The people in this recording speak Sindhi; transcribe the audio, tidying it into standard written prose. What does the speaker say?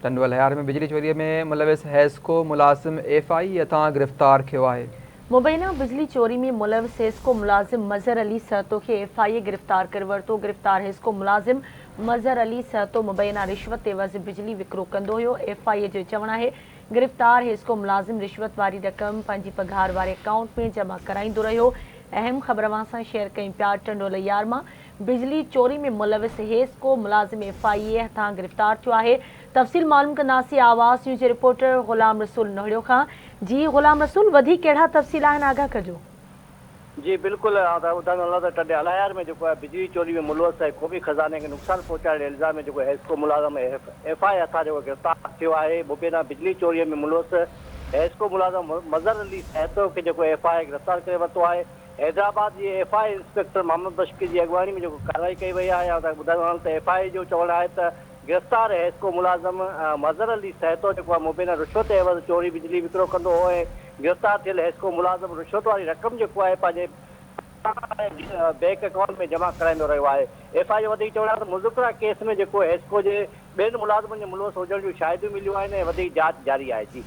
ٽنڊو الهيار ۾ بجلي چوري ۾ ملوث حيسڪو ملازم ايف I اي هٿان گرفتار ٿيو آهي. مبينا بجلي چوري ۾ ملوث حيسڪو ملازم مظهر علي سهتو کي ايف I اي گرفتار ڪري ورتو. گرفتار حيسڪو ملازم مظهر علي سهتو مبينا رشوت عيوض بجلي وڪرو ڪندو هيو. ايف I اي جو چوڻ آهي گرفتار حيسڪو ملازم رشوت واري رقم پنهنجي پگهار واري اڪائونٽ ۾ جمع ڪرائيندو رهيو. اهم خبر اوهان سان شيئر ڪيون پيا ٽنڊو الهيار مان بجلي چوري ۾ ملوث حيسڪو ملازم ايف I اي هٿان گرفتار ٿيو آهي. تفصيل معلوم ڪنداسين آواز نيوز جي رپورٽر غلام رسول نهڙيو کان. جي غلام رسول وڌيڪ ڪهڙا تفصيل آهن آگاهه ڪجو. جي بلڪل آئون ته ٻڌائيندو هلان ته ٽنڊي الهيار ۾ جيڪو آهي بجلي چوري ۾ ملوث ۽ قومي خزاني کي نقصان پهچائڻ جي الزام ۾ جيڪو حيسڪو ملازم ايف I اي هٿان جيڪو گرفتار ٿيو آهي مبينا بجلي چوري ۾ ملوث حيسڪو ملازم مظهر علي سهتو کي جيڪو ايف I اي گرفتار ڪري ورتو آهي حيدرآباد جي F I A inspector Muhammad Bakhsh جي اڳواڻي ۾ جيڪو ڪارروائي ڪئي وئي آهي آئون توهان کي ٻڌائيندو هلان ته ايف I اي جو چوڻ آهي ته گرفتار حيسڪو ملازم مظهر علي سهتو جيڪو آهي مبينا رشوت عيوض چوري بجلي وڪرو ڪندو هو ۽ گرفتار ٿيل حيسڪو ملازم رشوت واري رقم جيڪو آهي پنهنجي بينڪ اڪائونٽ ۾ جمع ڪرائيندو رهيو آهي ايف I اي جو وڌيڪ چوڻ آهي ته مذڪره ڪيس ۾ جيڪو حيسڪو جي ٻين ملازمن جي ملوث هجڻ جون شاهديون مليون آهن ۽ وڌيڪ جاچ جاري آهي جي.